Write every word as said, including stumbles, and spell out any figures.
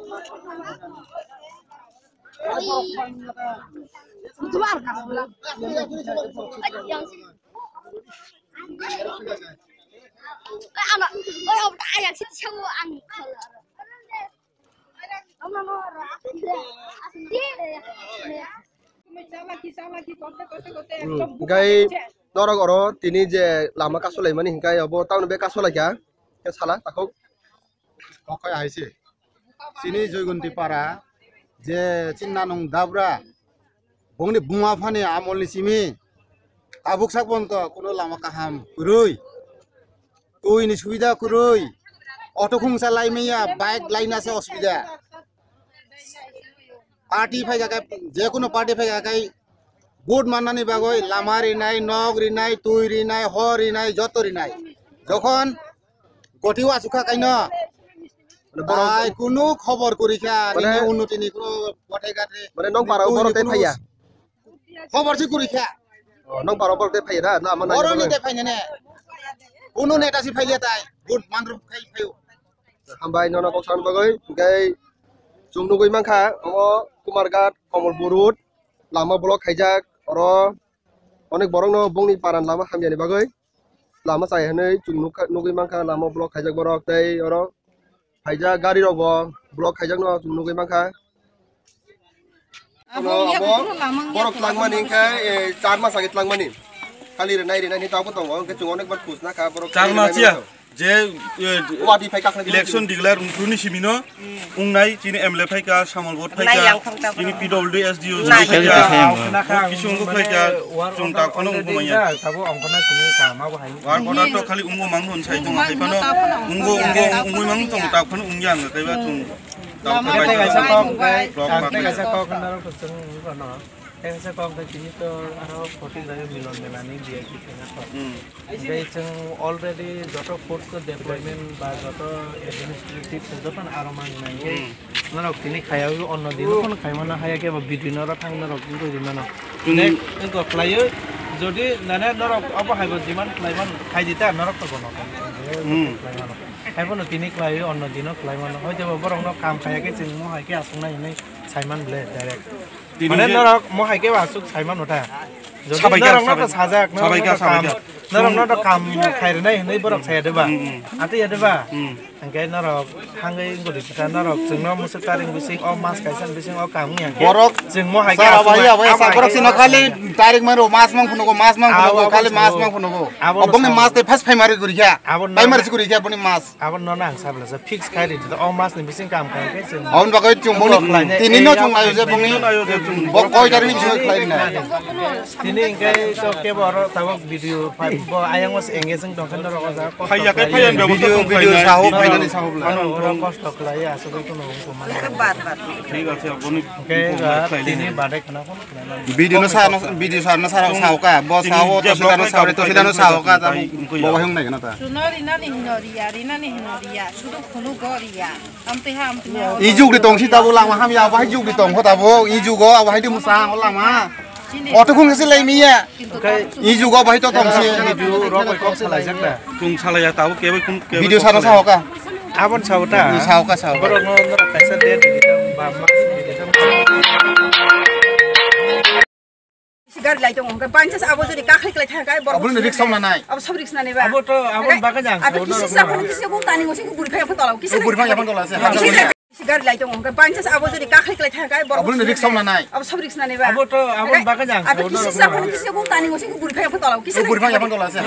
Hmm, hingkai norok oro tini je lama kasulaimani hingkai obo tamoni be kasulaikha, khe sala takhuk. Kokoi hai se. Chini Joygunti para je chini nanung dabra, bongni buma phani amolni simi tabuk sak bonto kuno lama kaham kwrwi, twi ni subida kwrwi, auto khungsa lai maya, bike laina se osubida. Party phaikha khe, jekunu party phaikha khe vote mannani bagwi lama rinai, nok rinai, twi rinai, hor rinai, joto rinai. Jokhon goti o achukha kaino, mane borok bai kunu khobor kwrwikha, mane nini unnoti ni kunu bothai gatre, mane nokbar o borok tei phaiya? Khobor se kwrwikha. Oh, nokbar o borok tei phaiya da? Na, ama nai borok ni tei phainane. Kunu neta se phaiya tai. Vote manrwk khai phaio. Hambai nono kok san bagwi, hingkai chwng nugwi mankha, omo Kumarghat, Komolpur road, lama block khaijak, oro onek borokno bongni paran lama hamyani bagwi lama chaya hinwi chwng nukha, nugwi mankha, lama block khaijak borok, tei oro khaijak gari rokbo block khaijakno chwng nugwi mankha. Abo, abo, borok tlangmani hingkhe, eh, char mas age tlangmani. Khali rinai, rinai hinwi tabuk tongo, hingkhe chwng onek bar khus nakha, borok char mas ya. Je, eh, election declare wngphuru ni simi no, wngnai chini M L A phaikha, Samol Bot phaikha, chini P W D S D O phaikha, kisa wngkha phaikha, chwng tak phano wngkha manya. War koda to khali wngkha mang hwn sai tongo, hai phano wngkha, wngkha, wngwi mang tongo, tak phano wngya ang kaiba chwng. Tei kaisa kok, tei kaisa kok norok to chwng wngkha no. Tei kaisa kok tei tini to aro fourteen tarik milon mela ni V I P khaina kok. Hmm. Tei chwng already joto force ko deployment ba joto administrative se joto no aro man nai. Hmm. Norok tini khaya onno dino phano khai mano haya khe ba video norok thang norok wngwi ri mano. Hmm. Next wngkha khlaiwi jodi nane norok obo hai bo demand khlai man khai di ta norok to bono. Hmm. Khai mano. Hai bono tini khlaiwi onno dino khlai mano. Hoite bo borok no kam khaya khe chwng mo hai khe aswk nai hinwi sai man ble direct. Tini mane je norok mo hai khe ba aswk sai mano ta. Jodi sabaikar, norok no to sabaikar, sajak, norok no to kam, norok no to kam khai rwnai hinwi borok sai ya de ba? Hmm, hmm. Ati ya de ba? Hmm. Hingke norok hangwi guri kita norok chwngno musuk taring bising o mas kaisa bising o kam wngya khe borok chwng mo hai khe sar aswk abai abai abo hai sar borok khe sino khali tarik maro mas mang phunugo, mas mang phunugo, khali mas mang phunugo. Abo no obongni sabo. Mas tei phas phaimari guri kha. Abo no phaimari si guri kha boni mas. Abo no nang sabla sa fix khai ri o mas ni bising kam khai khe chwng. Aboni bagwi chwng boni tini no chwng ayo je boni bo koi tarik ni bising khlai na. Tini hingke to kebo oro tabok video pai bo ayang o se engaging tong khe norok o jaga kosto khlai. Phaiya khe phaiya ni bebosta video, tong video khlai nai. Sao, phainani sao bla. Ano oro kosto khlai aswk bai kono wngkha mani. Thik ache, aboni hingke tini bade khna kono khlai nai. Video no sa no, video sa no sa sao ka, bo sao to sida no sao, to sida no sao ka, ta bo wngkha bo ya. Wngkha ya. Wngkha ya. Suno rinani hino riya, rinani hino riya, sudu khunu go riya. I jug di tong si tabuk lama hamya, abo hai jug di tong kho tabuk, i jugo abo hai di mwsang o lama. Auto khung se lai miya. I jugo abo hai to tong si. Rok bai kok salai jak da. Chung salai ya tabuk kebo khun kebo. Video sana sao ka? Abon sao ta? Sao ka, sao ka. Borok no, no kaisa date di tong ba ma di tong. Gari lai tongo, hwnkhe bangsa se abo jodi kakhwlai kwlai thangkhe borok. Aboni risk song nanai. Abo sob risk nanai ba. Abo to, aboni bagwi jang. Abo kisi sa phano kisi gung tani ngosi gung buri phai phano tolao, kisi. Buri phai phano tolao se. Kisi gari lai tongo, hwnkhe bangsa se abo jodi kakhwlai kwlai thangkhe borok. Aboni risk song nanai. Abo sob risk nanai ba. Abo to, aboni bagwi jang. Abo kisi sa phano kisi gung tani ngosi gung buri phai phano tolao, kisi. Buri phai phano tolao se.